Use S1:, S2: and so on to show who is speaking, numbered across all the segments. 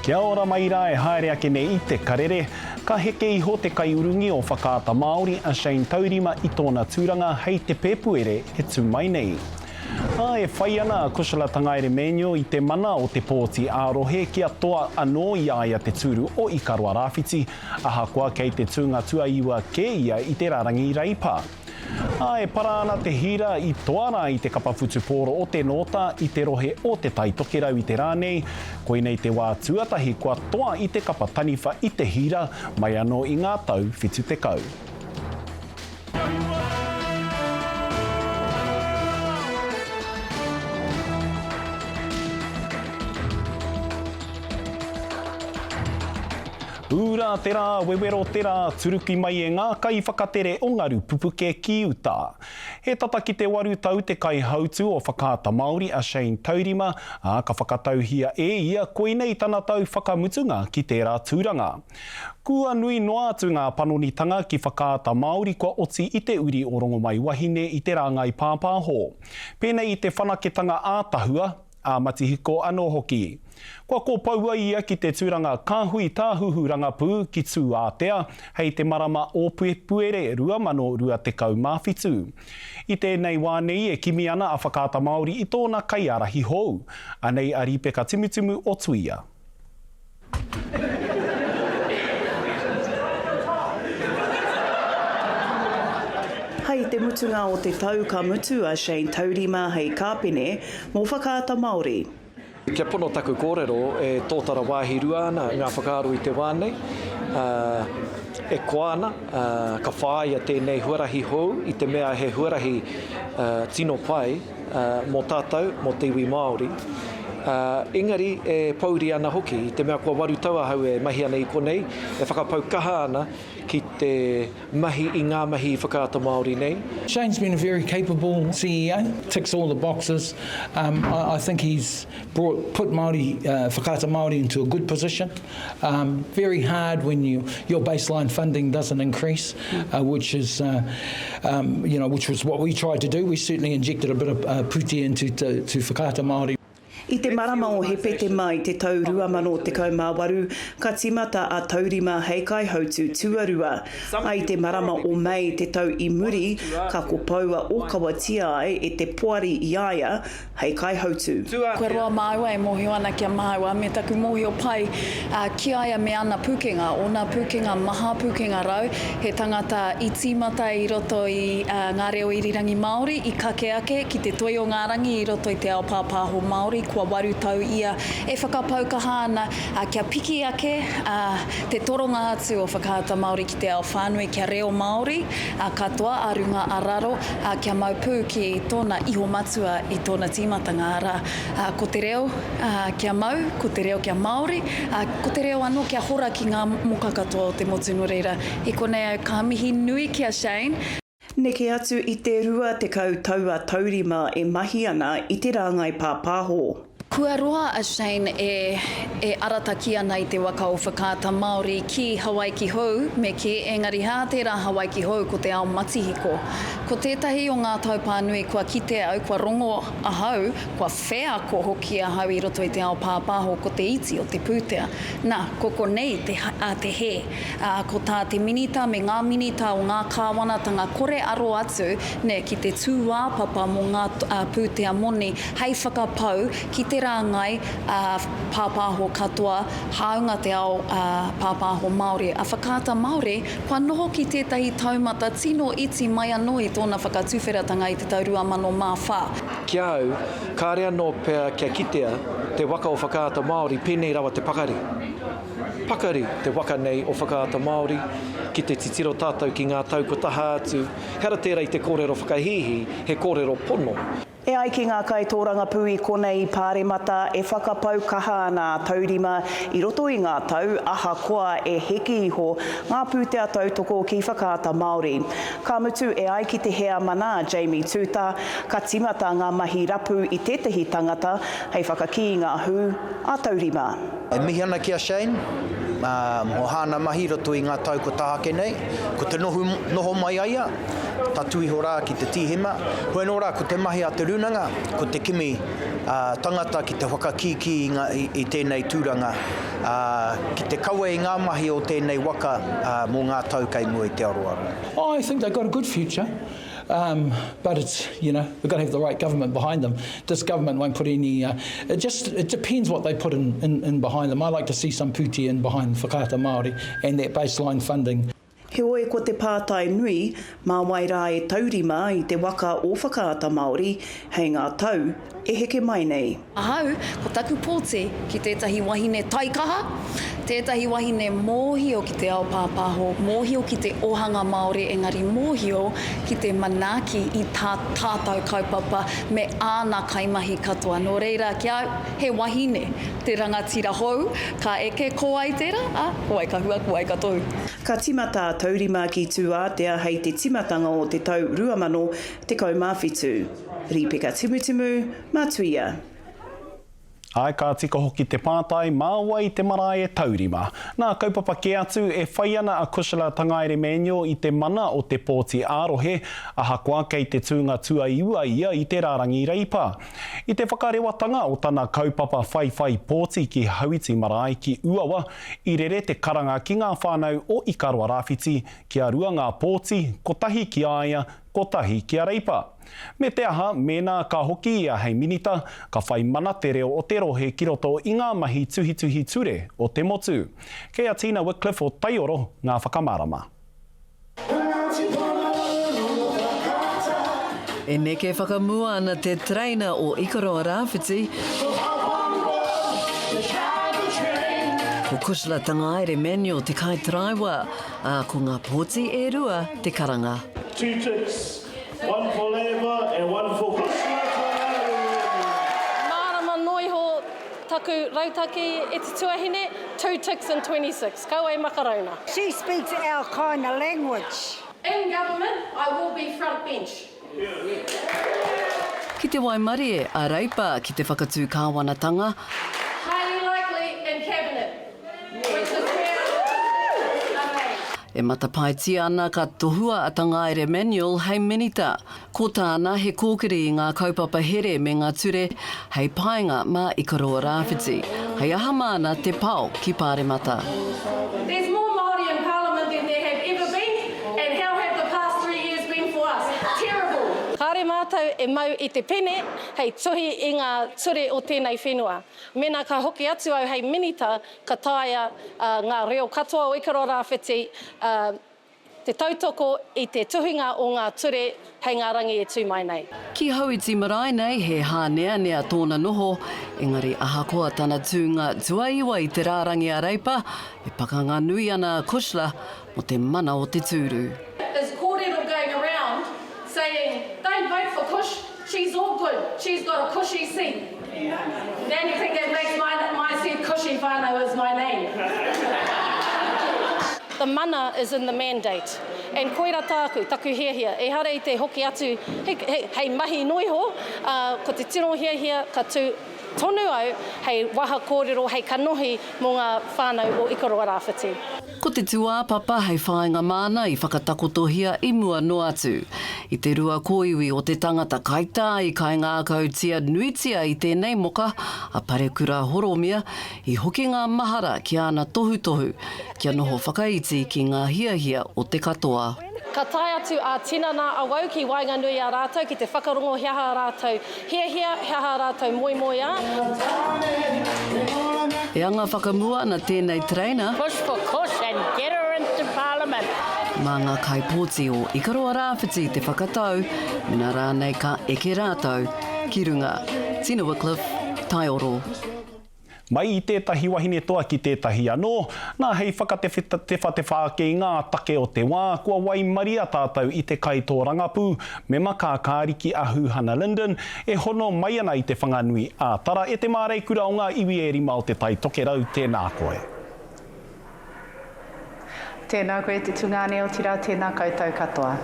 S1: Kia ora mai rā e haere ake nei i te karere. Ka heke iho te kaiurungi o Whakaata Māori a Shane Taurima i tōna tūranga hei te Pēpuere e tū mai nei. Ā, e whai ana a Cushla Tangaere-Manuel i te mana o te pōti ā-rohe kia toa anō i a ia te tūru o Ikaroa Rāwhiti, ahakoa kei te tūnga tuaiwa kē ia i te rārangi Reipa. Ā, e para ana te hira i toa rā i te kapa whutupōro o te Nōta i te rohe o Te Tai Tokerau i te rā nei, koinei te wā tuatahi kua toa i te kapa taniwha i te hira mai anō i ngā tau 70. Ūra te rā, wewero te rā, turuki mai e ngā kaiwhakatere o Ngaru Pupuke ki uta. He tata ki te waru tau te kaihautū o Whakaata Māori a Shane Taurima, ā, ka whakatauhia e ia koinei tana tau whakamutunga ki tērā tūranga. Kua nui noa atu ngā panonitanga ki Whakaata Māori kua oti i te uri o Rongomaiwahine i te rāngai pāpāho. Pēnei i te whanaketanga ā-tahua, ā-matihiko anō hoki. Kua kōpoua ia ki te tūranga Kāhui Tāhuhu Rangapū ki Tūātea hei te marama o Pēpuere 2027. I tēnei wā nei e kimi ana a Whakaata Māori i tōna kaiārahi hou. Anei a Rīpeka Timutimu o Tuia.
S2: Hei te mutunga o te tau ka mutu a Shane Taurima hei kāpene mō Whakaata Māori.
S3: Kia pono taku kōrero, e tōtara wāhi rua ana ngā whakaaro i te wā nei, ā, e koa ana, ā, ka whāia tēnei huarahi hou i te mea he huarahi, ā, tino pai, mō tātou, mō te iwi Māori. Engari e pōuri ana hoki, i te mea kua waru tau ahau e mahi ana i konei, e whakapau kaha ana ki te mahi i ngā mahi i Whakaata Māori nei.
S4: Shane's been a very capable CEO, ticks all the boxes. Um, I, I think he's brought, put Māori, uh, Whakaata Māori into a good position. Um, very hard when you, your baseline funding doesn't increase, uh, which is, uh, um, you know, which was what we tried to do. We certainly injected a bit of uh, pūtea into to, to Whakaata Māori.
S2: I te marama o Hepetema i te tau 2018, ka tīmata a Taurima hei kaihautū tuarua. Ā, i te marama o Mei te tau i muri, ka kopoua ōkawatia ai e te poari i a ia hei kaihautū.
S5: Kua roa māua e mōhio ana ki a māua me taku mōhio pai ki a ia me ana pūkenga, ōna pūkenga maha, pūkenga rau, he tangata i tīmata i roto i ngā reo irirangi Māori, i kake ake ki te toi o ngā rangi i roto i te ao pāpāho Māori, kua waru tau ia e whakapau kaha ana kia piki ake te toronga atu o Whakaata Māori ki te ao whānui kia reo Māori katoa a runga a raro. ā, kia mau pū ki tōna iho matua i tōna tīmatanga, arā, ko te reo kia mau, ko te reo kia Māori, ā, ko te reo anō kia hora ki ngā moka katoa o te motu. Nō reira, i konei au ka mihi nui ki a Shane.
S2: Neke atu i te 20 tau a Taurima e mahi ana
S5: i
S2: te rāngai pāpāho.
S5: Kua roa a Shane e e arataki ana i te waka o Whakaata Māori ki Hawaiki Hou, me kī, engari hā tērā Hawaiki Hou ko te ao matihiko. Ko tētahi o ngā taupā nui kua kite au, kua rongo ahau, kua wheako hoki ahau i roto i te ao pāpāho ko te iti o te pūtea. Na, ko konei te, a, te hē. Ā, ko tā te Minita me ngā Minita o ngā kāwanatanga kore aro atu, nē, ki te tūāpapa mō ngā, ā, pūtea moni hei whakapau ki te rāngai pāpāho katoa, hāunga te ao pāpāho Māori. A Whakaata Māori, kua noho ki tētahi taumata tino iti mai anō i tōna whakatuwheratanga i te tau 2004.
S3: Ki a au, kāre anō pea kia kitea te waka o Whakaata Māori pēnei rawa te pakari. Pakari te waka nei o Whakaata Māori, ki te titiro tātou ki ngā tau kua taha atu, ehara tērā i te kōrero whakahīhī, he kōrero pono.
S2: E ai ki ngā kaitōrangapū i konei i Pāremata, e whakapau kaha ana a Taurima i roto i ngā tau, ahakoa e heke iho ngā pūtea tautoko ki Whakaata Māori. Ka mutu, e ai ki te heamana a Jamie Tuuta, ka tīmata ngā mahi rapu i tētahi tangata hei whakakī i ngā hū a Taurima.
S6: E mihi ana ki a Shane, mō hāna mahi i roto i ngā tau kua taha ake nei. Ko te noho mai a ia, Tatū iho rā ki te Tīhema. Hoi anō rā, ko te mahi a te rūnanga, ko te kimi tangata ki te whakakīkī i tēnei tūranga, ā, ki te kawe i ngā mahi o tēnei waka mō ngā tau kei mua i te aroaro.
S4: Oh, I think they've got a good future, um, but it's, you know, we've got to have the right government behind them. This government won't put any, uh, it just, it depends what they put in, in, in behind them. I like to see some pūtea in behind Whakaata Māori and that baseline funding.
S2: Heoi ko te pātai nui, mā wai rā e taurima i te waka o Whakaata Māori hei ngā tau e heke mai nei?
S5: Ahau, ko taku pōti ki tētahi wahine taikaha, tētahi wahine mōhio ki te ao pāpāho, mōhio ki te ohanga Māori engari mōhio ki te manaaki i tā tātau kaupapa me āna kaimahi katoa. Nō reira, ki a au, he wahine te rangatira hou, ka eke ko wai tērā, ā, ko wai ka hua, ko wai ka tohu.
S2: Ka tīmata a Taurima ki Tūātea hei te tīmatanga o te tau 2017. Rīpeka Timutimu, Matuia.
S1: Āe, ka tika hoki te pātai, mā wai te marae e taurima? Nā kaupapa kē atu, e whai ana a Cushla Tangaere-Manuel i te mana o te pōti ā-rohe, ahakoa kei te tūnga tuaiua ia i te rārangi Reipa. I te whakarewatanga o tana kaupapa whaiwhai pōti ki Hauiti Marae ki Uawa, i rere te karanga ki ngā whānau o Ikaroa Rāwhiti kia rua ngā pōti, kotahi ki a ia, kotahi ki a Reipa. Me te aha, mēnā ka hoki ia hei minita, ka whai mana te reo o te rohe ki roto i ngā mahi tuhituhi ture o te motu. Kei a Tina Wickliffe o Taioro ngā whakamārama.
S7: E neke whakamua ana te tereina o Ikaroa Rāwhiti, ko Cushla Tangaere Manuel te kaitaraiwa, ā, ko ngā pōti e rua te karanga.
S8: Two ticks, one for Labour and one for Cushla Tangaere.
S9: Mārama noa iho taku rautaki e te tuahine, two ticks and 26. Kaua e makarauna.
S10: She speaks our kind of language.
S9: In government, I will be front bench.
S7: Ki te waimarie a Reipa ki te whakatū kāwanatanga.
S9: Highly likely in cabinet, which is where I remain.
S7: E matapaetia ana ka tohua a Tangaere Manuel hei minita. Ko tāna he kōkiri i ngā kaupapa here me ngā ture hei painga mā Ikaroa Rāwhiti, hei aha māna te pao ki Pāremata.
S9: There's more Māori in Parliament than there have ever been and how have the past three years been for us? Terrible! Kāre mātou e mau i te pene hei tuhi i ngā ture o tēnei whenua. Mēnā ka hoki atu au hei Minita ka taea ngā reo katoa o Ikaroa Rāwhiti Te tautoko i te tuhinga o ngā ture hei ngā rangi e tū mai nei.
S7: Ki Hauiti marae nei he hāneanea tōna noho, engari ahakoa tana tūnga tuaiwa i te rārangi a Reipa, e pakanga nui ana a Cushla mō te mana o te tūru.
S9: There's kōrero going around saying don't vote for Cush, she's all good, she's got a cushy seat. The only thing that makes my, my seat cushy whānau is my name. The mana is in the mandate. And koira tāku, taku hiahia, ehara i te hoki atu he, he, hei mahi noa iho, ā, ko te tino hiahia ka tū tonu au hei waha kōrero, hei kanohi mō ngā whānau o Ikaroa Rāwhiti.
S7: Ko te tūāpapa hei whāinga māna i whakatakotohia i mua noa atu. I te rua kōiwi o te tangata kaitā i kaingākautia nuitia i tēnei moka, a Parekura Horomia, i hoki ngā mahara ki āna tohutohu kia noho whakaiti ki ngā hiahia o te katoa.
S9: Ka tae atu ā-tinana awau ki waenganui i a rātou ki te whakarongo he aha ā rātou hiahia, he aha ā rātou moemoeā.
S7: E anga whakamua ana tēnei tereina.
S11: Push for Kush and get her into Parliament.
S7: Mā ngā kaipōti o Ikaroa Rāwhiti te whakatau mena rānei ka eke rātou ki runga. Tina Wickliffe, Taioro.
S1: Mai i tētahi wahine toa ki tētahi anō, nā hei whakatewhatewha ake i ngā take o te wā, kua waimaria tātou i te kaitōrangapū, mema kākāriki a Huhana Lyndon, e hono mai ana i Te Whanganui a Tara, e te māreikura o ngā iwi e rima o Te Tai Tokerau, tēnā koe.
S12: Tēnā koe te tungāne otirā tēnā koutou katoa.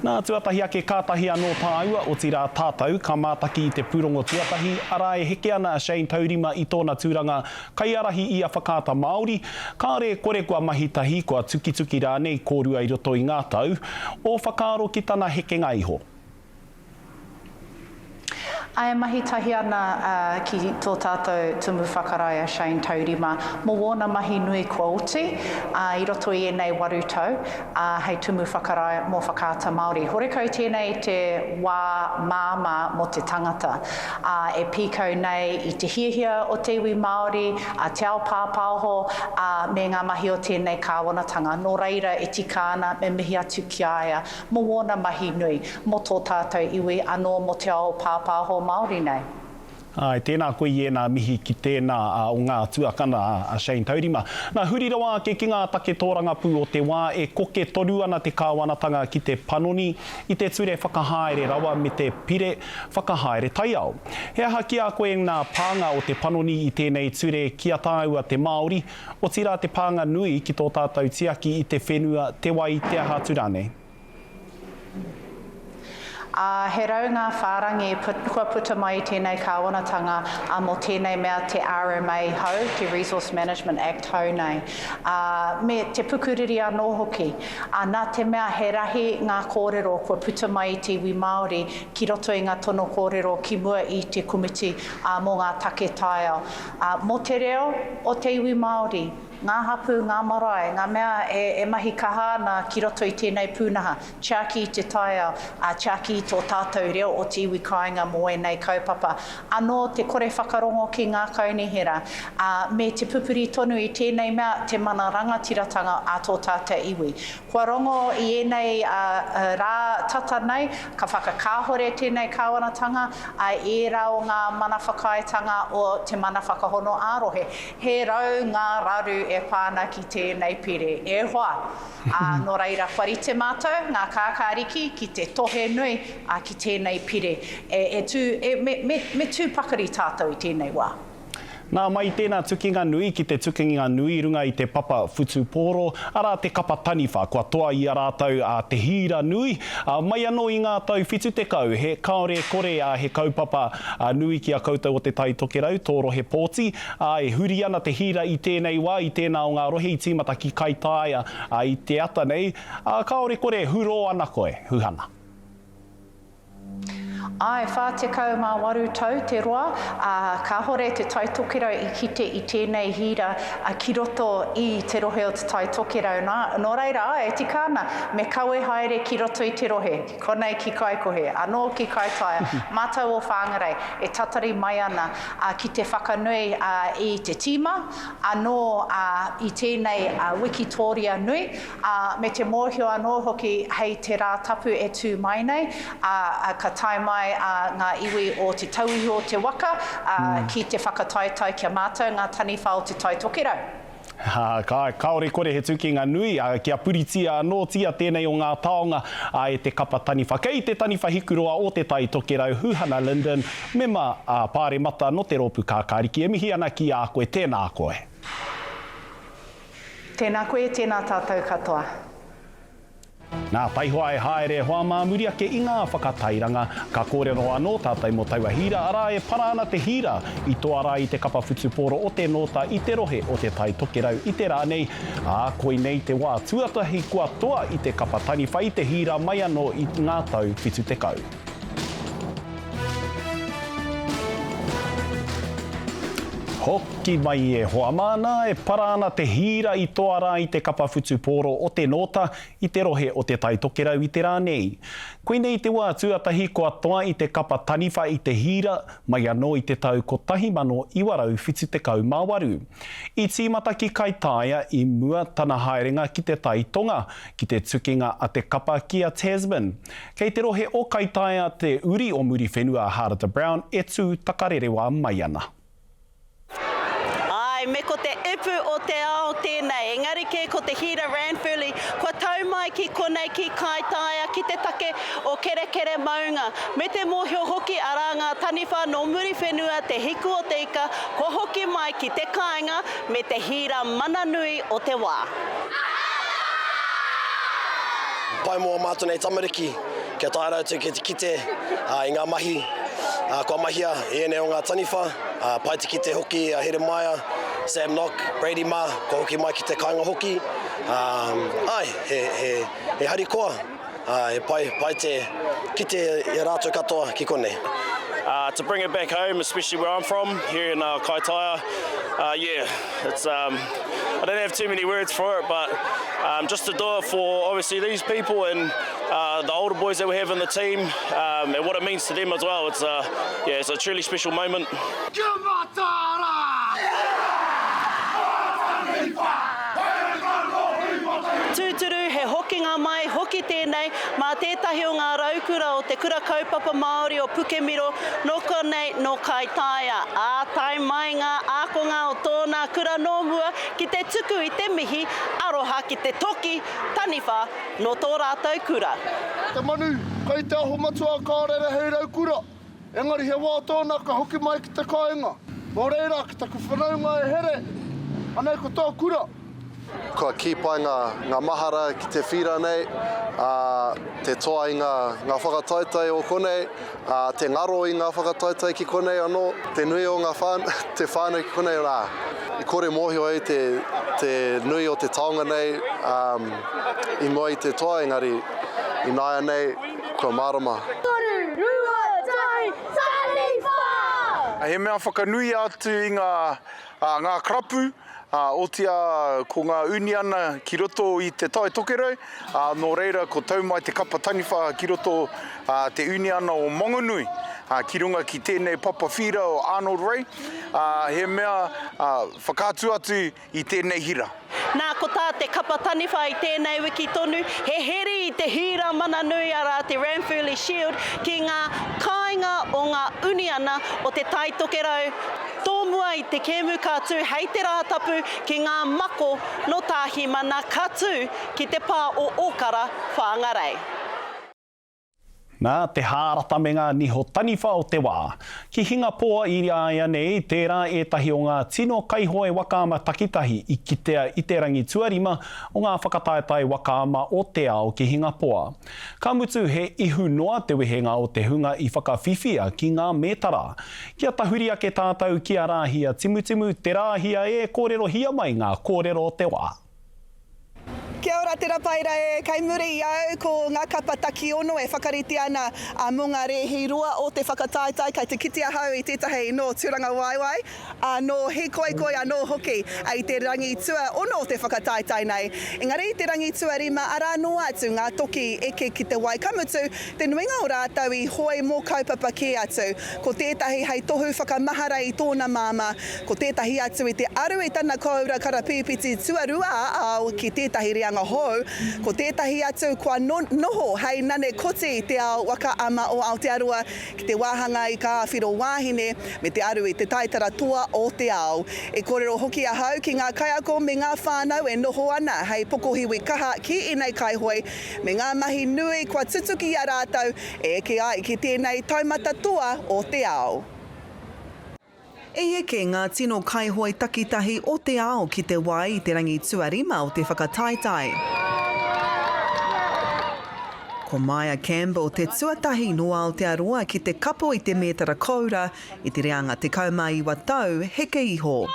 S1: Nā, tuatahi ake kātahi anō tāua, otirā tātou, ka mātaki i te pūrongo tuatahi, arā e heke ana a Shane Taurima i tōna tūranga kaiārahi i a Whakaata Māori, kāore e kore kua mahi tahi, kua tukituki rānei kōrua i roto i ngā tau. Ō whakaaro ki tana hekenga iho?
S12: Ā, e mahi tahi ana ki tō tātou Tumu Whakarae a Shane Taurima mō wōna mahi nui kua oti, ā, i roto i ēnei waru tau, ā, hei Tumu Whakarae mō Whakaata Māori. Horekau tēnei te wā māmā mō te tangata, ā, e pīkau nei i te hiahia o te iwi Māori, a te ao pāpāho, ā, me ngā mahi o tēnei kāwanatanga. Nō reira e tika ana me mihi atu ki a ia mō wōna mahi nui, mō tō tātou iwi, anō mō te ao pāpāho Māori nei.
S1: Āe, tēnā koe i ēnā mihi ki tēnā o ngā tuakana a Shane Taurima. Nā, huri rawa ake ki ngā take tōrangapū o te wā, e koke tonu ana te kāwanatanga ki te panoni i te ture whakahaere rawa me te pire whakahaere taiao. He aha ki a koe ngā pānga o te panoni i tēnei ture ki a tāua te Māori, otirā te pānga nui ki tō tātou tiaki i te whenua, te wai, te aha atu rānei?
S12: Ā, he raunga whārangi kua puta mai i tēnei kāwanatanga ā, mō tēnei mea te RMA hou, te Resource Management Act hou nei, ā, me te pukuriri anō hoki. Ā, nā te mea he rahi ngā kōrero kua puta mai i te iwi Māori ki roto i ngā tono kōrero ki mua i te komiti ā, mō ngā take taiao, ā, mō te reo o te iwi Māori, ngā hapū, ngā marae, ngā mea e, e mahi kaha ana ki roto i tēnei pūnaha, tiaki i te taiao, ā, tiaki i tō tātou reo o te iwi kāinga mō ēnei kaupapa. Anō te kore whakarongo ki ngā kaunihera, ā, me te pupuri tonu i tēnei mea te mana rangatiratanga a tō tātou iwi. Kua rongo i ēnei rā tata nei, ka whakakāhore tēnei kāwanatanga, ā, ērā o ngā mana whakaaetanga o Te Mana Whakahono ā-Rohe. He rau ngā raru e pā ana ki tēnei pire, e hoa! Ā, nō reira, kua rite mātou, ngā kākāriki, ki te tohe nui, ā, ki tēnei pire. E, e tū, e, me, me, me tū pakari tātou i tēnei wā.
S1: Nā, mai i tēnā tukinga nui ki te tukinga nui runga i te papa whutupōro, arā te kapa taniwha, kua toa i a rātou a Te Hīra Nui, ā, mai anō i ngā tau 70, he kāore e kore a he kaupapa nui ki a koutou o Te Tai Tokerau, tō rohe pōti, ā, e huri ana te hīra i tēnei wā, i tēnā o ngā rohe i tīmata ki Kaitāia, ā, i te ata nei, ā, kāore kore, hurō ana koe, Huhana.
S12: Āe, 48 tau te roa, ā, kāhore Te Tai Tokerau i kite i tēnei hīra ki roto i te rohe o Te Tai Tokerau. Nā, nō reira, āe, e tika ana, me kawe haere ki roto i te rohe, ki konei ki Kaikohe, anō ki Kaitaia, mātou o Whāngarei, e tatari mai ana ki te whakanui i te tīma, anō i tēnei wikitōria nui, ā, me te mōhio anō hoki hei te rā tapu e tū mai nei, ā, ka tae mai ngā iwi o Te Tauihu o te Waka, ā, ki te whakataetae ki a mātou ngā taniwha o Te Tai Tokerau.
S1: Ā, ka, kāore kore he tukinga nui, ā, kia puritia anōtia tēnei o ngā taonga, ā, e te kapa taniwha. Kei te taniwha hikuroa o Te Tai Tokerau, Huhana Lyndon, mema, ā, Pāremata nō te Rōpū Kākāriki e mihi ana ki a koe, tēnā koe.
S12: Tēnā koe, tēnā tātou katoa.
S1: Nā, taihoa e haere e hoa mā muri ake i ngā whakatairanga, ka kōrero anō tātou mō taua hīra, arā e para ana te hīra i toa rā i te kapa whutupōro o te Nōta i te rohe o Te Tai Tokerau i te rā nei, ā, koinei te wā tuatahi kua toa i te kapa taniwha i te hīra mai anō i ngā tau 70. Hoki mai e hoa mā, nā, e para ana te hīra i toa rā i te kapa whutupōro o te Nōta i te rohe o Te Tai Tokerau i te rā nei. Koinei te wā tuatahi kua toa i te kapa taniwha i te hīra mai anō i te tau 1978. I tīmata ki Kaitaia i mua tana haerenga ki te tai tonga, ki te tukinga a te kapa ki a Tasman. Kei te rohe o Kaitaia te uri o Muriwhenua a Harata Brown e tū takarerewa mai ana.
S2: Āe, me ko te ipu o te ao tēnei, engari kē ko te Hira Ranfurly kua tau mai ki konei ki Kaitaia ki te take o Kerekere maunga. Me te mōhio hoki arā ngā taniwha nō Muriwhenua te hiku o te ika kua hoki mai ki te kāinga me te hīra mana nui o te wā.
S13: Pai mō ā mātou nei tamariki kia taea rātou ki te kite i ngā mahi kua mahia i ēnei o ngā taniwha. Pai te kite hoki a Heremaia, Sam Nock, Brady mā, kua hoki mai ki te kāinga hoki. Āe, he harikoa. Ā, he pai, pai te kite i a rātou katoa ki konei.
S8: Uh, to bring it back home, especially where I'm from, here in uh, Kaitaia, uh, yeah, it's, um, I don't have too many words for it, but um, just to do it for obviously these people and uh, the older boys that we have in the team um, and what it means to them as well, it's, uh, yeah, it's a truly special moment.
S14: Kia mataara!
S2: Tūturu, he hokinga mai hoki tēnei mā tētahi o ngā raukura o Te Kura Kaupapa Māori o Pukemiro, nō konei, nō Kaitaia, ā, tae mai ngā ākonga o tōna kura nō mua ki te tuku i te mihi aroha ki te toki taniwha nō tō rātou kura.
S14: Te manu, kei te aho matua ka rere hei raukura. Engari he wā tōna ka hoki mai ki te kāinga. Nō reira, ki taku whanaunga e Here, anei ko tō kura.
S15: Kua kī pai ngā, ngā mahara ki te whīra nei, ā, te toa i ngā, ngā whakataetae o konei, ā, te ngaro i ngā whakataetae ki konei anō, te nui o ngā whānau, te whānau ki konei, ā, i kore mōhio ai te, te nui o te taonga nei, ā, i mua i te toa, engari, ināianei, Kua mārama.
S16: Toru, rua, tahi, taniwha!
S17: He mea whakanui atu i ngā, ngā karapu, otīa ko ngā uniana ki roto i Te Tai Tokerau, ā, nō reira ko tau mai te kapa taniwha ki roto te uniana o Mangonui, ki runga ki tēnei papa whīra o Arnold Ray, ā, he mea whakaatu atu i tēnei hira.
S2: Nā, ko tā te kapa taniwha i tēnei wiki tonu, he heri i te hīra mana nui arā te Ranfurly Shield ki ngā kāinga o ngā uniana o Te Tai Tokerau tōmua i te kēmu ka tū hei te Rātapu ki ngā mako nō Tāhimana ka tū ki te pā o Ōkara, Whāngarei.
S1: Nā, te hārata me ngā niho taniwha o te wā. Ki Hingapoa i āianei, tērā ētahi o ngā tino kaihoe waka ama takitahi i kitea i te rangi tuarima o ngā whakataetae waka ama o te ao ki Hingapoa. Ka mutu he ihu noa te wehenga o te hunga i whakawhiwhia ki ngā mētara. Kia tahuri ake tātou ki a Rāhia Timutimu, Te Rāhia e, kōrerohia mai ngā kōrero o te wā.
S18: Kia ora te rapaira e, kei muri i au ko nga kapa takiono e whakarite ana mo nga rēhi roa o te whakataetae, kei te kite ahau i tetahi no Turangawaewae, a no Hikoikoi anō hoki i te rangi tuaono o te whakataetae nei. Engari i te rangi tuarima arā noa atu nga toki eke ki te wai, ka mutu, te nuinga o rātou i hoe mō kaupapa kē atu. Ko tētahi hei tohu whakamahara i tōna māmā, ko tētahi atu i te aru i tana kōura karapīpiti tuarua ā-ao ki tētahi reanga hou, ko tētahi atu kua noho hei nane koti i te ao waka ama o Aotearoa ki te wāhanga i kā whiro wāhine me te aru i te taitara toa o te ao. I kōrero hoki ahau ki ngā kaiako me ngā whānau e noho ana hei pokohiwi kaha ki ēnei kaihoe me ngā mahi nui kua tutuki i a rātou e eke ai ki tēnei taumata toa o te ao.
S2: I eke ngā tino kaihoe takitahi o te ao ki te wai i te rangi tuarima o te whakataetae. Ko Maia Campbell te tuatahi nō Aotearoa ki te kapo i te mētara koura i te reanga 19 tau heke iho.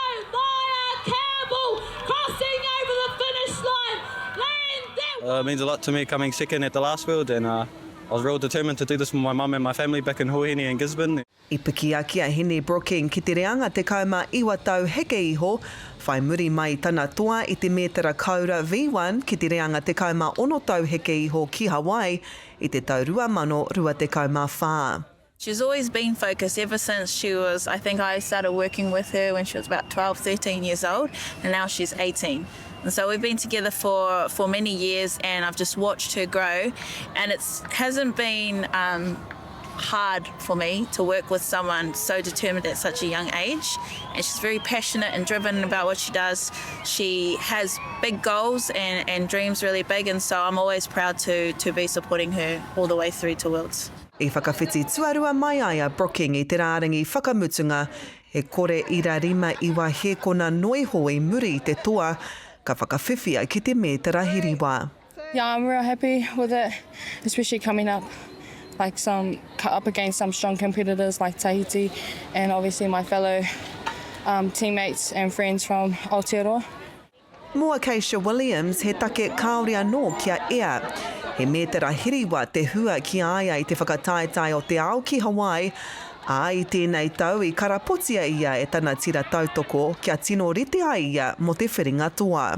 S19: It means a lot to me coming second at the last world and I was real determined to do this for my mum and my family back in Huahine and Gisborne.
S2: I piki ake a Hine Brooking ki te reanga 19 tau heke iho, whai muri mai i tana toa i te mētara koura V1 ki te reanga 16 tau heke iho ki Hawaii i te tau 2024.
S20: She's always been focused ever since she was, I think I started working with her when she was about 12, 13 years old, and now she's 18. And so we've been together for, for many years and I've just watched her grow and it hasn't been um, hard for me to work with someone so determined at such a young age. And she's very passionate and driven about what she does. She has big goals and, and dreams really big, and so I'm always proud to, to be supporting her all the way through to Worlds.
S2: I whakawhiti tuarua mai ai a Brooking i te rārangi whakamutunga, he kore ira 59 hēkona noiho i muri i te toa, ka whakawhiwhia ki te mētara hiriwa.
S21: Yeah, I'm real happy with it, especially coming up like some up against some strong competitors like Tahiti and obviously my fellow um, teammates and friends from Aotearoa.
S2: Mō Acacia Williams, he take kāore anō kia ea. He mētara hiriwa te hua ki a ia i te whakataetae o te ao ki Hawaii,
S18: Ā, i tēnei tau i karapotia ia e tana tira tautoko kia tino rite ai ia mō te whiringa toa.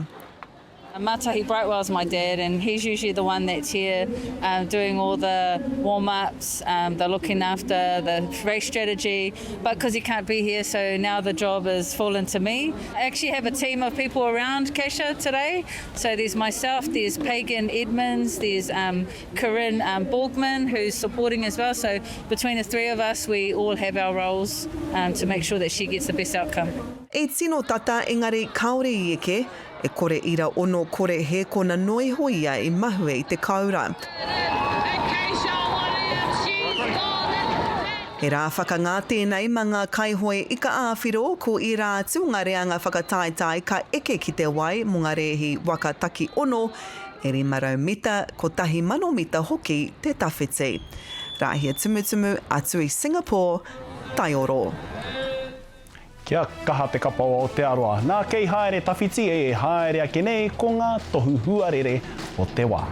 S3: Matahi Brightwell's my dad and he's usually the one that's here um, doing all the warm-ups, um, the looking after the race strategy, but because he can't be here, so now the job has fallen to me. I actually have a team of people around Kesha today. So there's myself, there's Pagan Edmonds, there's um, Corinne um, Borgman who's supporting as well. So between the three of us, we all have our roles um, to make sure that she gets the best outcome.
S18: I tino tata engari kāore i eke, E kore ira ono kore hēkona noa iho ia i mahue i te kāura. He rā whakangā tēnei ma ngā kaihoe ika ā-whiro, ko ērā atu o ngā reanga whakataetae ka eke ki te wai mō ngā rēhi waka taki ono, e 500 mita, 1000 mita hoki te tawhiti. Rāhia Tumutumu atu i Singapore, Taioro.
S1: Kia kaha te kapa o Aotearoa. Nā kei haere tawhiti e haere ake nei ko ngā tohu huarere o te wā.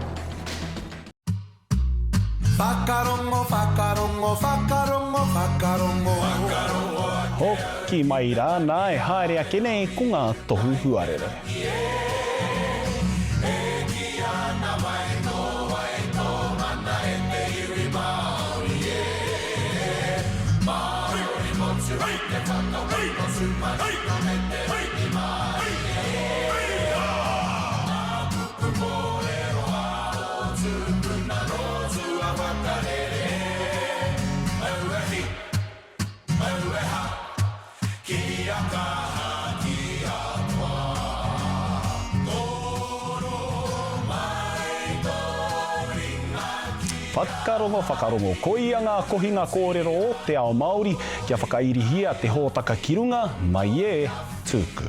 S22: Whakarongo, whakarongo, whakarongo, whakarongo. Whakarongo
S1: ake. Hoki mai rā, nā e haere ake nei ko ngā tohu huarere. Whakarongo, whakarongo, koia ngā kohinga kōrero o te ao Māori kia whakairihia te hōtaka ki runga, mai e, tūku.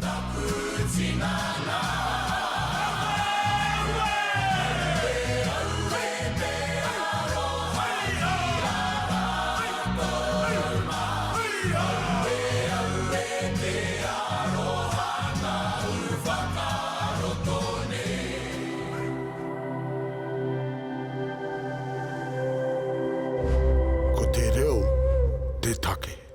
S14: Ko te reo te take.